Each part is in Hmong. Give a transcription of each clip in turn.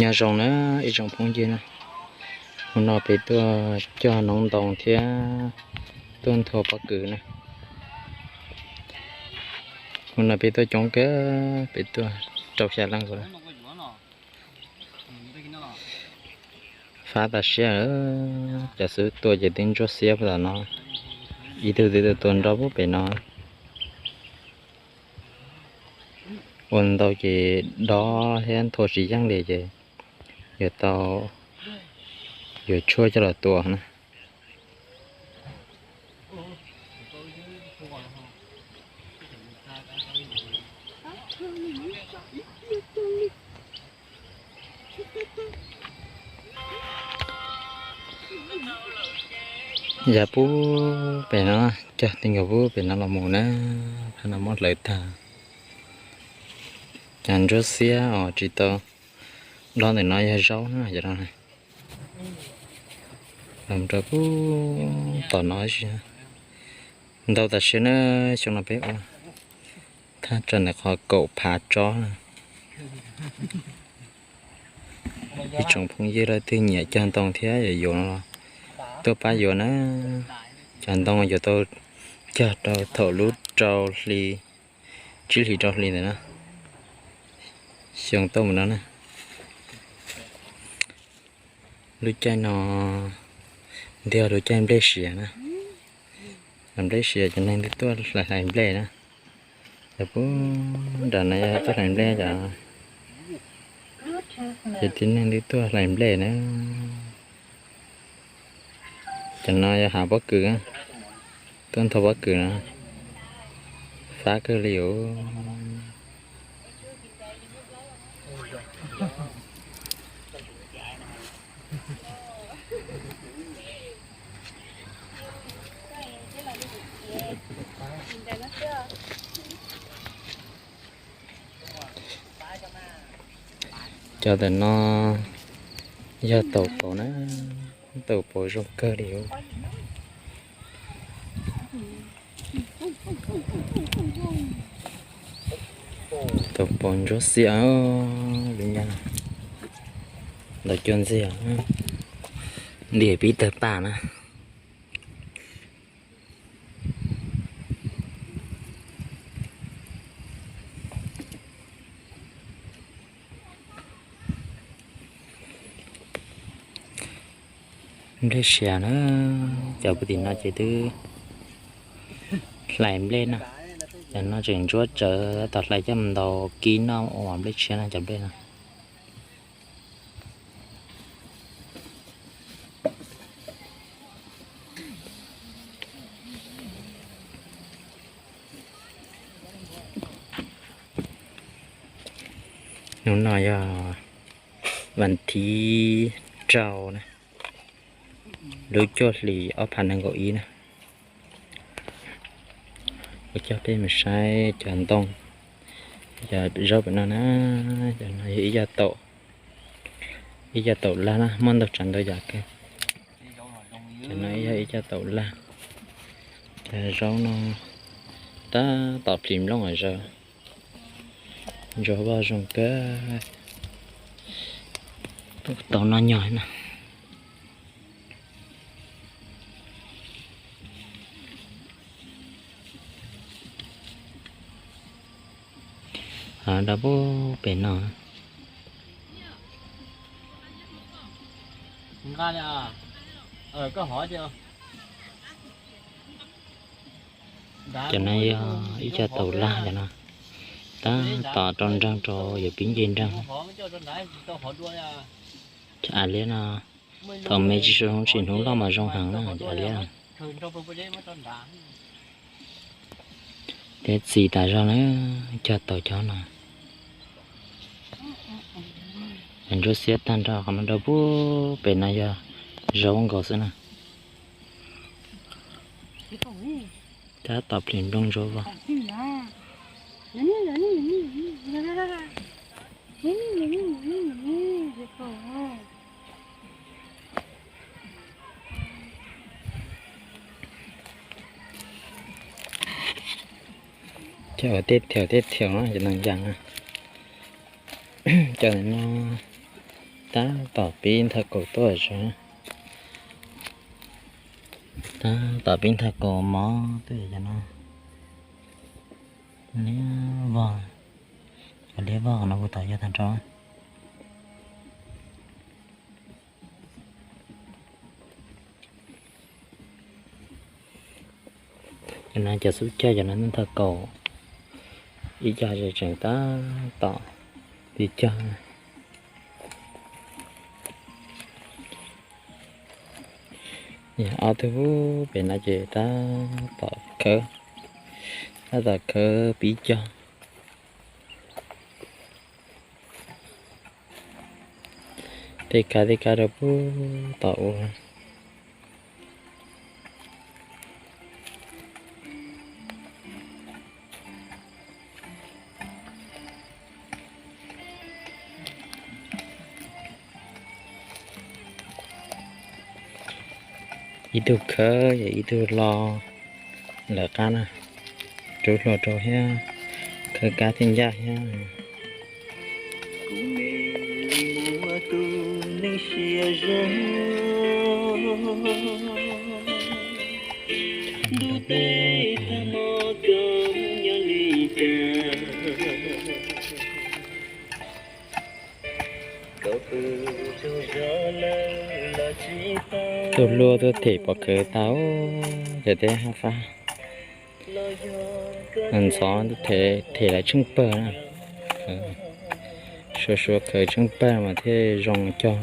Nyob zoo na ib tsoom phooj ywg na, hnub no peb tuaj cog noob ntoo thiab tuaj nthua pob kws na. Hnub no peb tuaj coob kawg, peb tuaj rau xya leej. Fab tas siab, cov xub tua ces twb ntsuab xiab puag tom no, ib tug twb tua nrov puag pem no. Ua ntau ces dob thiab nthua tsis yeej li ces yuav tau, yuav tshuaj coj los tua na. Yog pub pem no, cog ti nkaus pub pem no los mus na, qhov no muab hlawv tag. Cov ntsuab xiab os tsis tau dob ntawm no yog zaub na, cov no. Los rau pub tom no, ntau tas siab na, xyoo no peb ua thaj tsam ntawm qhov kaum phav tsob na. Ib tsoom phooj ywg leej twg nyiam cog ntoo thiab yuav yuav no los tuaj pab yuav na. Cov ntoo yuav tau cog rau thaum lub rau hli, tsib hlis rau hlis ntawd na, xyoo tuaj mus no na. Lub caij no ntiag lub caij nplej siav na. Nplej siav cov neeg twb tuaj hlais hlais nplej na. Cov pub nram no yog tuaj hlais nplej cov, ces tib neeg twb tuaj hlais nplej na. Cov no yog hav pob kws, tuaj nthua pob kws na, fab kawg li os. Cov ntawm no yog taum paus na, taum paus zoo kawg li. Taum paus ntsuab xiab, lub nyab ntau cuag ntxiag, ntim pib tawg paj na. Nplej siav na, cov puv tim no ces twb hlais nplej na. Cov no tseem ntsuab tsawv, tab tom hlais coj mus ntaus kib noj ua nplej tshiab na cov nplej no. Hnub no yog vas thib rau na, lub cuaj hlis ob phav nees nkaum ib na. Kuv coj peb mus saib cov ntoo, cov zaub pem no na. Cov no yog ib yaj taum, ib yaj taum laj na, muaj ntau tsav ntau yam kawg. Cov no yog ib yaj taum laj. Cov zaub no tab tom plis nplooj os, zaub ntsuab vaj zoo kawg, tau noj nyog na. Rau pub pem no. Cov no yog ib co taum laj cov no, tab tom rau nreeg rau yuav pib nce nreeg. Cov a liab no, thaum me tsis zoo sim hnub loj mas zoo heev na cov a liab. Thiab txiv tas zog na, cog tau cov no. Ntsuab xiab tag nrho qhov no rau pub pem no yog zaub nkaus xwb na. Tab tom plis nplooj ntsuab vog. Cov ua tej thiaum tej thiaum no cov neeg yas, cov no Tab tom pib nthaw kaus tuaj tso. Tab tom pib nthaw kaus mov tuaj cov no. Liab vog, cov liab vog no kuj tau yog tag nrho. Cov no cov xub cog, cov no nthaw kaus, ib co tseem tab tom pib cog. Ob tug pem no ces tab tom khawb, tab tom khawb pib cog. Tej kab tej kab rau puag tom ub. Ib tug khawb, ib tug lo lawv qab na, rub hlua rau thiab, khawb kab thiab ncaj thiab. Tuaj luaj tuaj them pom khawv tau, ces tej hab fab ntxhov them lawv tsheej pawg na. Suav suav khawv tsheej pawg mas thiaj zoo cog.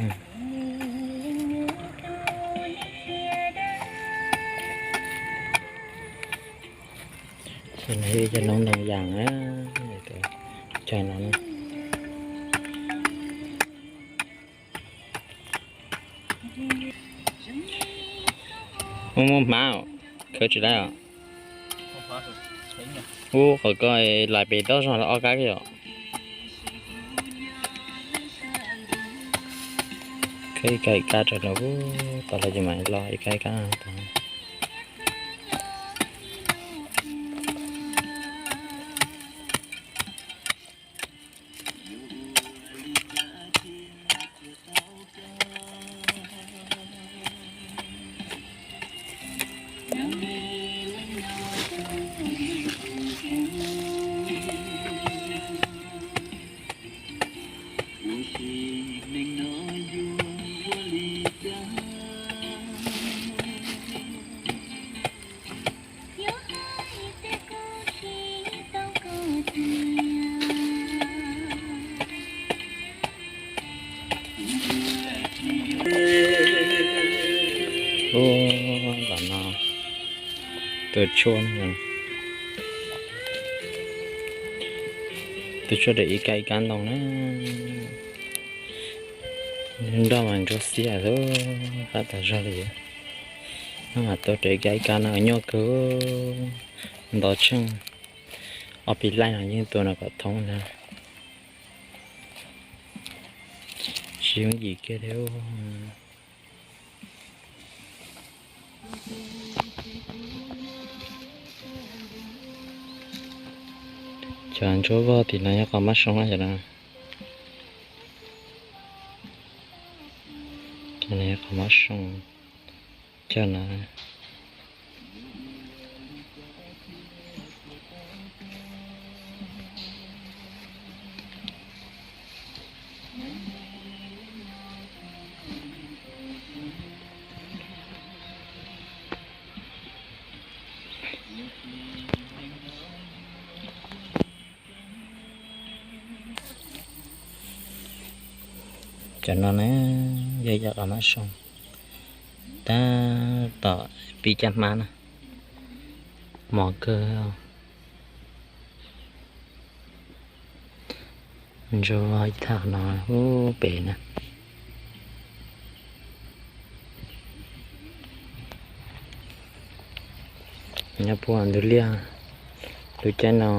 Ces no yog cov noob ntoo yas na, cog no. Muaj muaj hmab, khawb tsis laib os. Ub, qhov ko lais pem toj zog los ob kab yom. Khawb ib kab ib kab rau los, tau los ces mam lo ib kab ib kab tau. Ub, los no tua tshuaj, tua tshuaj rau ib kab ib kab ntoo na. Nroj mas ntsuab xiab xwb, qab tas zog li. No mas tua rau ib kab ib kab no nyuaj kawg, nto tsheej. Ob pis laij no yeej tua no kom thoob ntag. Tsis yooj yim kiag li. Cov ntsuab vog tim no yog qhov mab soo na, cov no, cov no yog qhov mab soo, cov no. Cov no na, yog yam qhov mab soo, tab tom pib caj hmab na, mos kawg. Ntsuab vog ib thaj no ub pem na. Nyob puag ntug liaj, lub caij no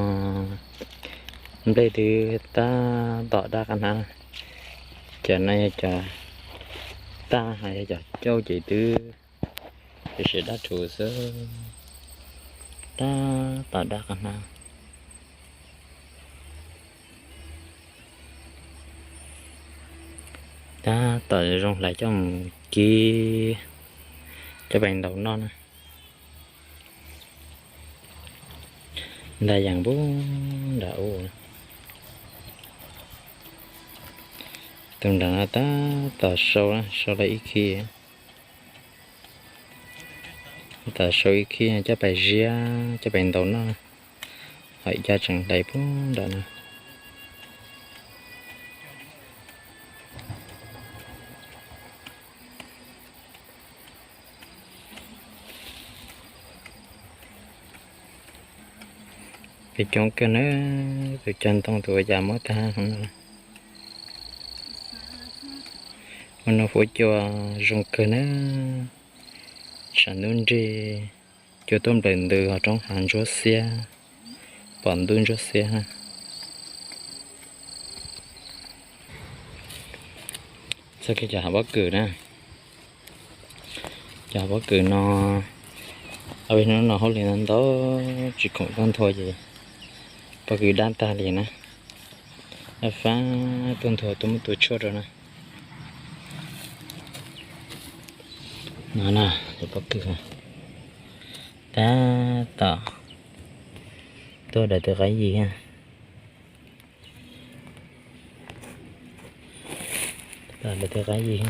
nplej twb tab tom daj qab hnab. Cov no yog cov tag, ho yog cov cauj ces twb tsis daj rhuv xwb, tab tom daj qab hnab. Tab tom zoo hlais coj mus kib coj pais ntaus noj na. Ntag, yeej npub nram ub. Tus nram no tab tom sau, sau lawm ib khib, tab tom sau ib khib coj pais ziab coj pais ntaus noj. Ho ib co tseem hlais puag nram no. Peb coob kawg na, tus cog ntoo tus ua cas muab tag no. Ua no huab cua zoo kawg na, tshav ntuj nrig, cua tuaj nplawm ntws ho roob hav ntsuab xiab, pom ntuj ntsuab xiab. Txog kiag cov hav pob kws na, cov hav pob kws no, ob peb hnub no hauj lwm ntau ntau tsis khoom tuaj nthua ces pob kws dab tag li na. Fab tuaj nthua tuaj muab tua tshuaj rau na. No na, tus pob kws tab tom tuaj daws tej qaib yig. Daws tej qaib yig.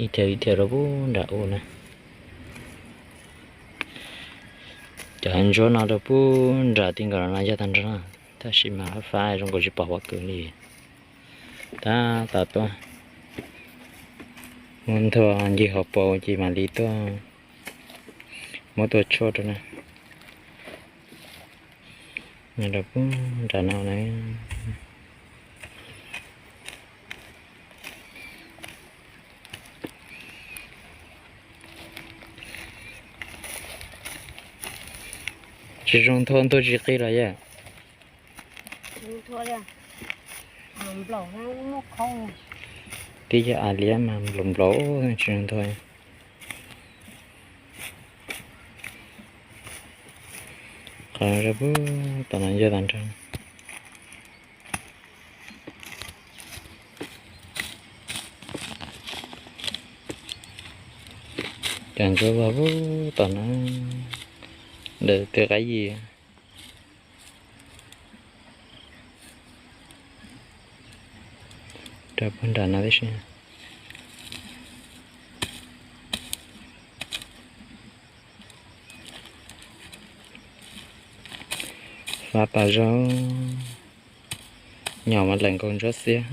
Ib thiav ib thiav rau puag nram ub na. Cov hav ntsuab no rau puag nram ti nkaus no yog tag nrho, tab sis mas fab zoo nkaus tsis pom pob kws li. Tab tom tuaj muab nthua ncig hauv paus ces mam li tuaj muab tua tshuaj rau na. Nyob rau puag nram no na. Tsis zoo nthua, nthua tsis qig los yog. Twb yog av liab mas nplaum nplaum tsis zoo nthua. Qhov no rau puag tom no yog tag nrho. Cov ntsuab vog puag tom no, daws tej qaib yig rau puag nram no tib si. Fab pas zaub, nyom mas lawm nkaus ntsuab xiab.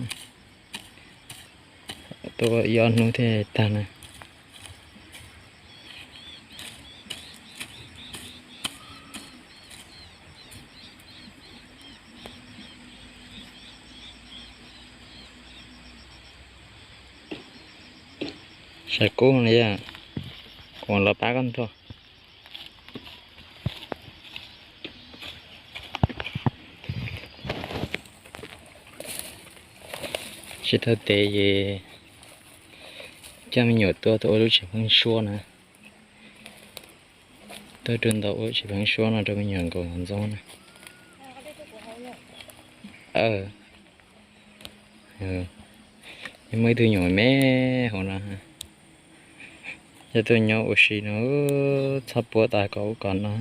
Tuaj ib ob hnub thiaj tag na. Sab kub li, kuv los pab koj nthua. Sib thawj tes es coj me nyuam tuaj tuaj ua lub tsev pheeb suab na. Tuaj rau ntawm ua lub tsev pheeb suab no rau me nyuam nkaum ntxoov na. Muaj ib tug nyuam me hauv no, coj tuaj nyob ua si no, txhob puab tas kom ub kom no.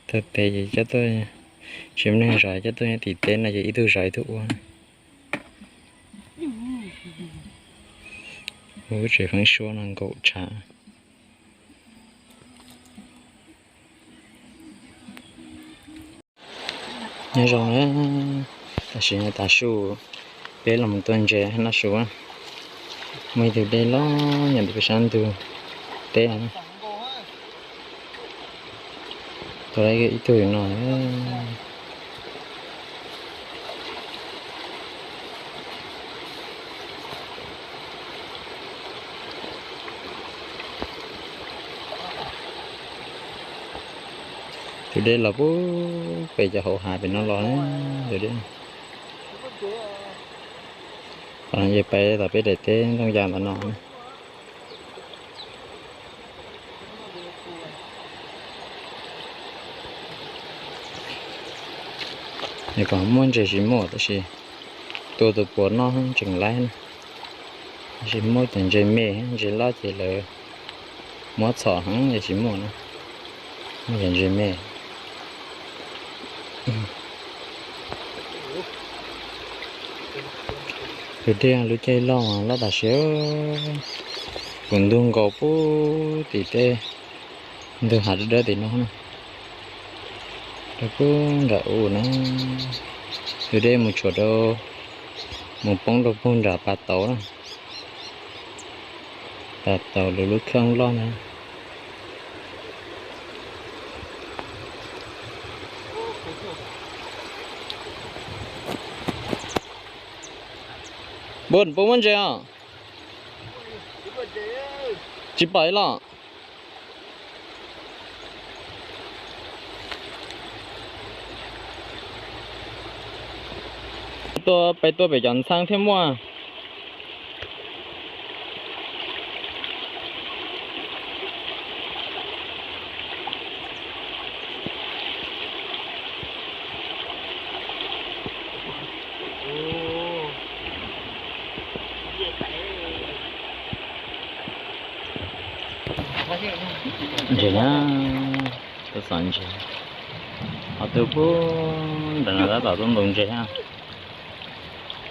Thawj tes ces coj tuaj, tsis muaj neeg zov coj tuaj nyob tim teb no ces ib tug zov ib tug ua. Lub tsev pheeb suab no nkaum tshav. Nyob zoo na, tam sim no tav su, peb los mus tua ntses noj su. Muaj ib tug dej loj nyob peb sab ntug teb. Tua ib tug no. Tus dej los puag pem cov hauv hav pem no los na, tus dej. Qhov no ces pais tom peb daim teb ntoo yas ntawm no. Nws kom muaj ntses tsis muaj tab sis tua tus puas noj tseem laib na. Tab sis muaj cov ntses me, ntses loj ces lawv muab txhom heev ces tsis muaj na. Muaj cov ntses me. Tus dej lub caij loj loj tam sim, kuv ntug nkaus pub tim tej ntug hav dawb dawb tim no na. Rau pub nram u na. Tus dej mus tshuam rau, mus poob rau pug nram pas tauv na. Pas tauv lub lub kheej loj na. Npua, puas muaj ntses os? Tsis pom ib los. Tua pem, tua pem cov ntxhee thiaj muaj. Ntses na, tus txom ntses, ho tus pub ntawm no tab tom tuaj ntaus ntses na.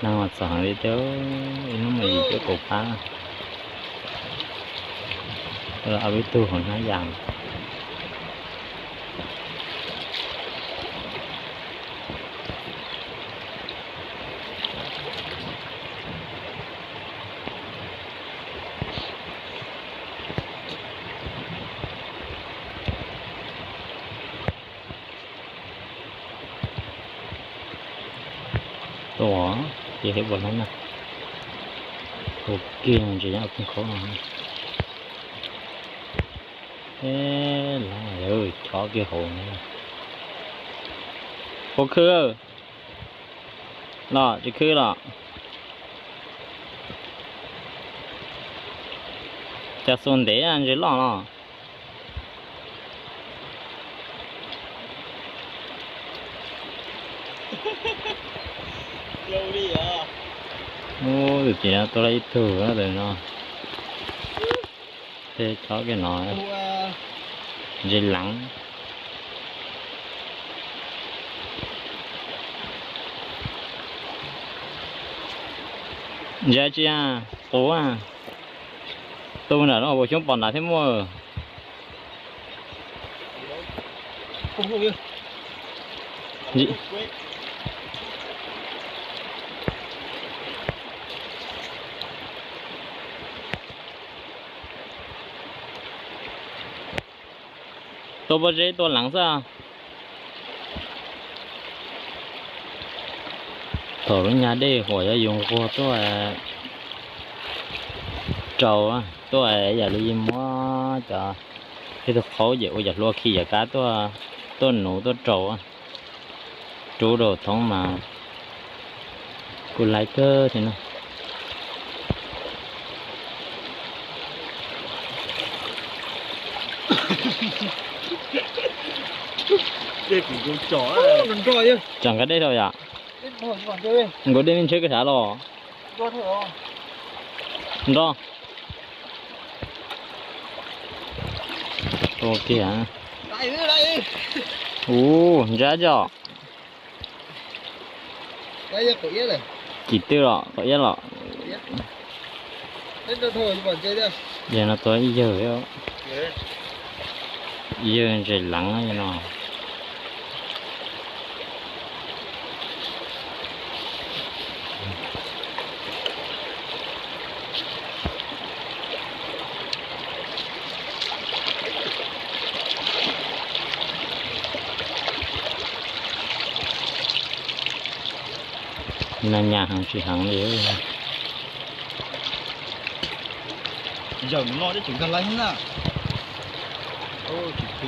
Neeg mas txom heev li thiab, ib hnub mas yim cuaj kaum pab. Ob peb tug hauv hnab yas. Tuaj ces hib puas hlab na. Ua kiag ntses nyob pug khaub no. Eb, lawv chob kiag hauv. Puas khw los tsis khw los? Cas xuas ntev ntses loj los. Ub, tus txiv no tua tau ib tug ntawm no. Tej chob kiag no, ntses leev. Ntses tsi a, qus a, tu nram no puas xyoob pom nrad thiab muaj. Tua pob zeb tua leev xwb. Thaum lub nyab dej huam yog yus nquag tuaj rau, tuaj yam li muab cov ib tug qhaub ces ua cov hlua khi cov kab tuaj nuv tuaj rau. Rub rau thoob mas kuj laib kawg thiab na. Tsom nkag dej tau yom? Nkag dej nej ntshe kawg sav los. Nroj. Ua kiag. Ub, ntsab tso. Cim twj los, qaum iab los. Yog no tua ib yawg, yawg ntses leev no. No nyas heev tsis heev li. Zaum no dej tseem nkag laib na. Tsis pw.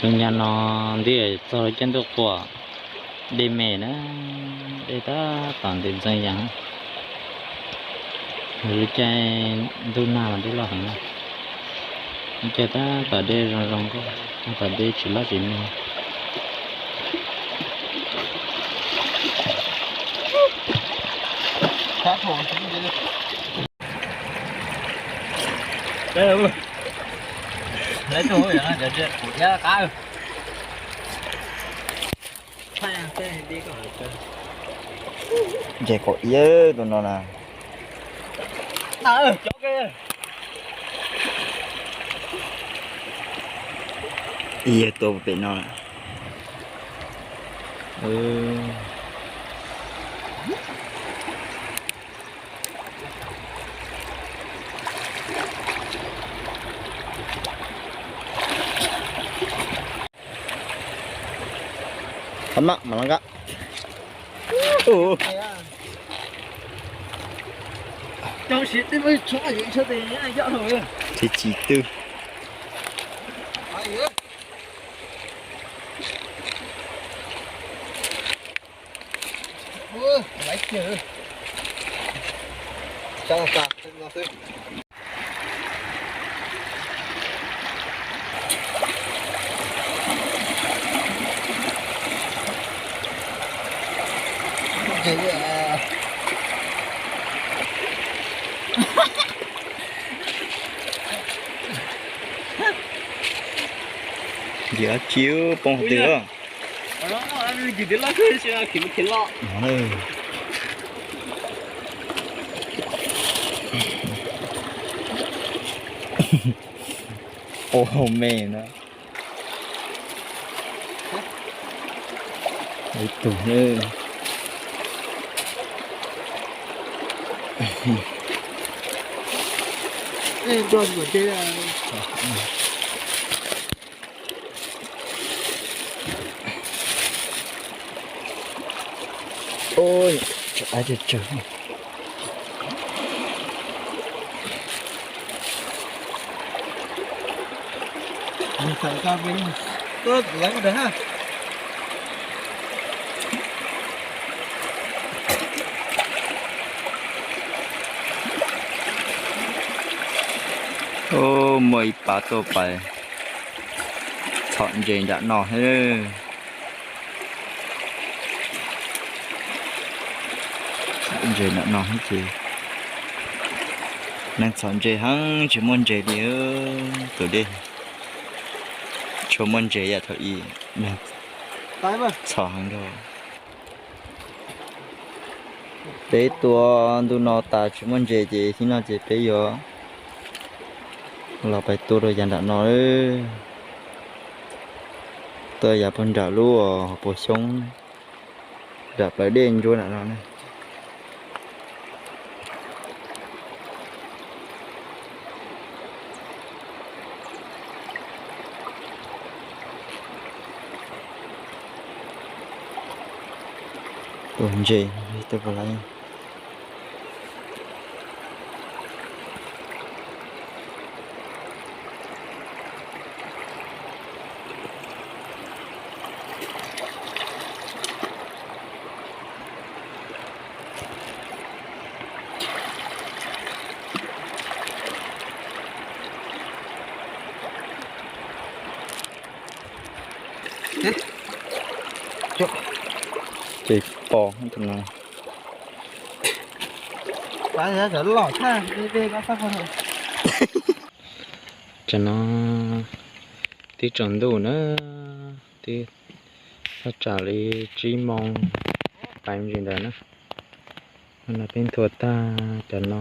Lub nyab no nti txog lub caij ntuj quas, dej me na, dej tab tom nti ntxeev yas. Lub caij ntuj nag mas dej loj heev na. Lub caij tab tom dej zoo zoo nkauj. Ua tas deb tsis lab tsis nug. Ntses kaum ib tus no na. Ib yawg tua pem no. Qhov no mas los nkaj. Tsis tsis twg. Ntses dab tsi poob hauv twg lawm? Ua hauv me na. Ib tug na. Oj, tsam dab tsawg tsawg. Oj, muaj ib pab tuaj pais txhom ntses nram no thiab. Txhom ntses nram no thiab ces neeg txhom ntses heev tsis muaj ntses li. Tus dej tsuas muaj ntses yam thaum ub, neeg txhom heev dua. Peb tua ntu no tas tsis muaj ntses ces hnub no ces peb yuav los pais tua rau yav nram no. Tua yav puag nram lub puas xyoob, nram plawv dej ntsuab nram no na. Tua ntses, tua puas laiv. Ces pom tus no. Tam no twb tsaus ntuj na, twb thaj tsam li tsib moos pais me ntsis ntawd na. Hnub no peb nthua tag cov no,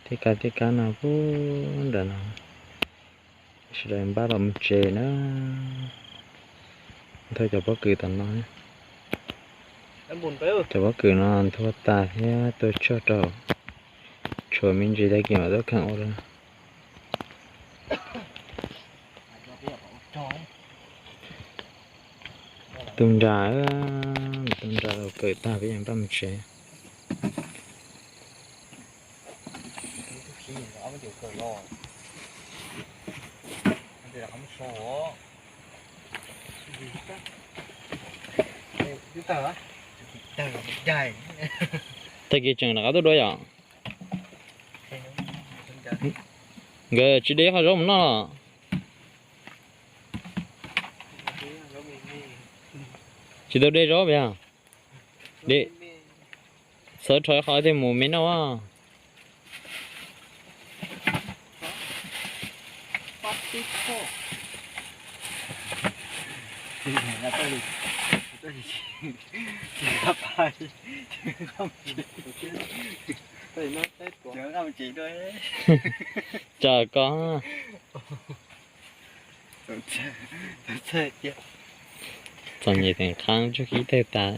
tej kab tej kab no puag nram no, sawv daws npaj los mus tsev na. Nthua cov pob kws tom no, cov pob kws no nthua tas thiab tua tshuaj rau, tshuav me ntsis tag kis mam tuaj kheem ua dua. Tu nra, tu nra los kawm tag peb yeej npaj mus tsev. Tag kis tseem rov qab tuaj dua yom? Nkawd tsis de qhov zaub mus noj los? Tsis tau dej zov yog? Dej, xav rho qhov twg mus me noj. Tso ko. Txom nyem teem qhab tsuj kib tawg tas.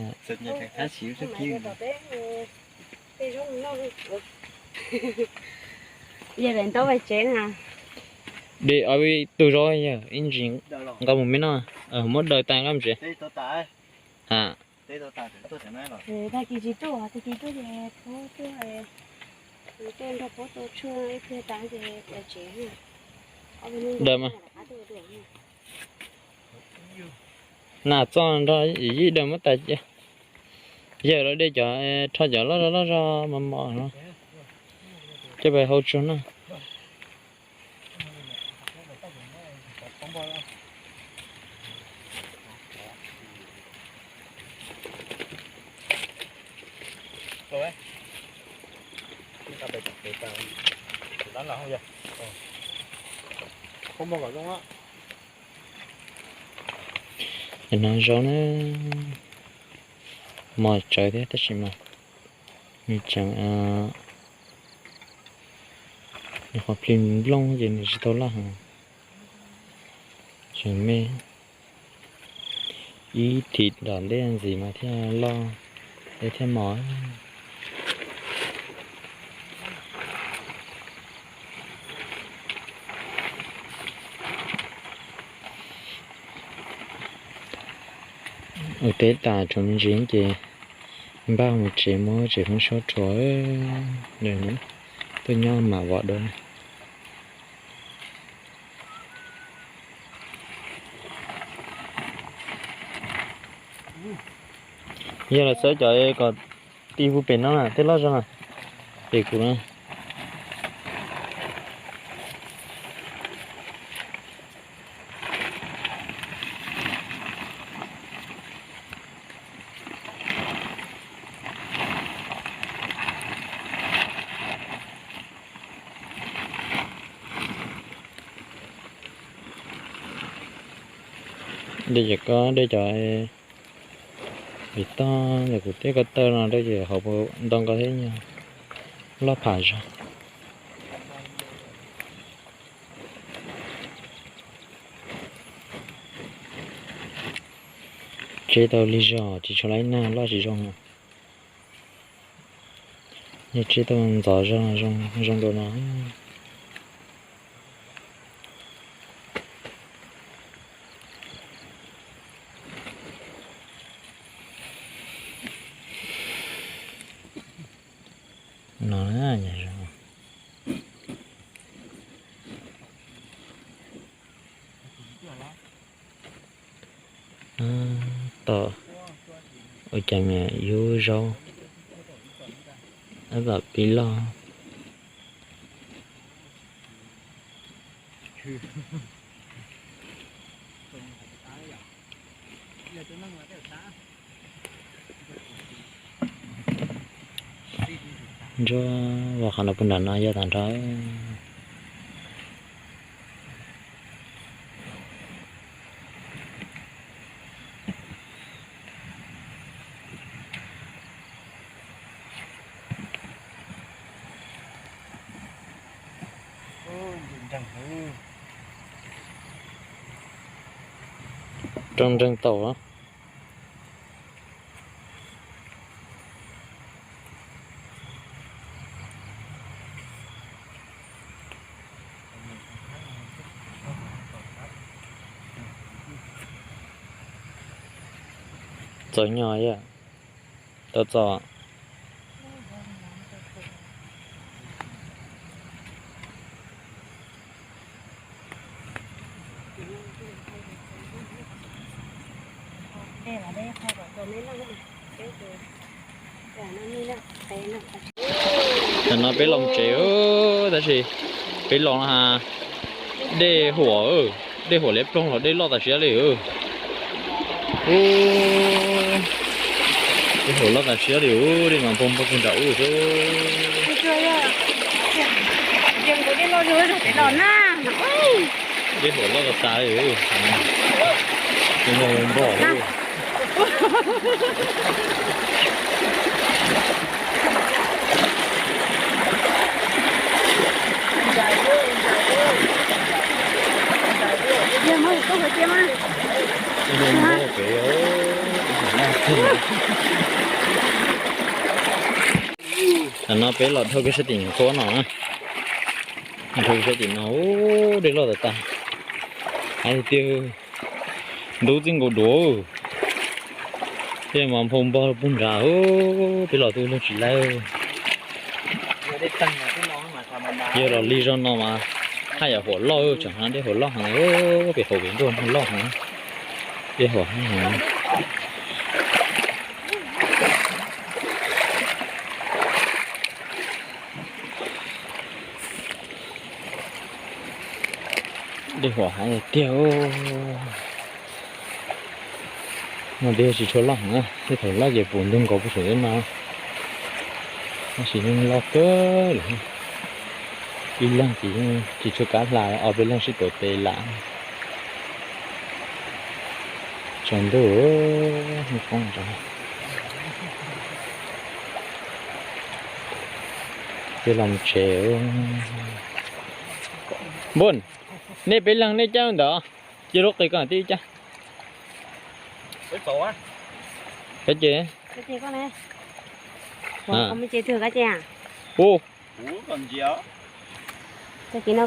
Dej ob peb tug zov yog ib ntsis nqa mus me noj, muab daws tas nqa mus tsev. Ha. Tag kis tsis tuaj, tag kis tuaj ces pub tuaj, tuaj nrog pub tau tshuaj ib pliag tas ces ua tsev. Daws mas. Nas txoj nrog yim yim daws muab tas cia. Yawg los dej cov rho cov loj zog loj zog mos mos no coj pais hau tsuag noj. Cov no zoo na, mos tsawv thiab tab sis mas nws tseem, nws qhov plig nplooj ces nws tsis tau loj heev, tseem me. Ib thim tom ntej ntxiv mas thiaj loj, thiaj mos. Ua teb tas tsuas me ntsis ces npaj mus tsev, muab tsev pheeb suab rhuav, tuaj nyob mam vam dua. Yog los xawb cov kom ti hu pem no na, tej loj zog na, pem kuv na. Dej cov ko, dej cov vim toj ntawm kuv tej ko taw no dej ces hauv paus ntoo ko thiab nyuag loj pham zog. Tseb tau lig zog tsis tshuav laib nag loj tsis zoo. Yog tseb tau ntxov zog zoo dua no. No, tom ua cas me yub zaub, ab pib loj. Ntsuab vau qhov no puag nram no yog tag nrho. Rau nreeg tau. Txaus nyog yom, tau txaus. Tam no peb los tsev, tab sis peb los no ha, dej huam, dej huam liab ploog los dej loj tas siab li. Ub, dej huam loj tas siab li ub, dej mas npau npog kiag nram ub xwb. Dej huam loj tas tas li, npau npog li. Tam no peb los dhau kiag sab tim nyuam qhuav no, dhau kiag sab tim no, ub, dej loj tas tas. Hais tias ntub txij nkaus duav, dej mas npau npog puag nrad, peb los twb luag tsis laib. Yog los li zog no mas haj yam huam loj, tsam no dej huam loj heev, pem hauv pem ntuj loj heev, dej huam heev. Dej huam heev tiag. No dej tsis tshua loj heev, tej thaum loj ces puv ntug nkaus puag saum tej no, tab sis yeej loj kawg li. Ib leeg ces yeej tsis tshua kav hla, ob peb leeg sib tuav tes lam tsaus ntuj, poob rau. Peb los mus tsev. Npun, nej peb leeg nej cab ntawd, cia lub qe koj tib cab. Kab ces, ub, kab ces no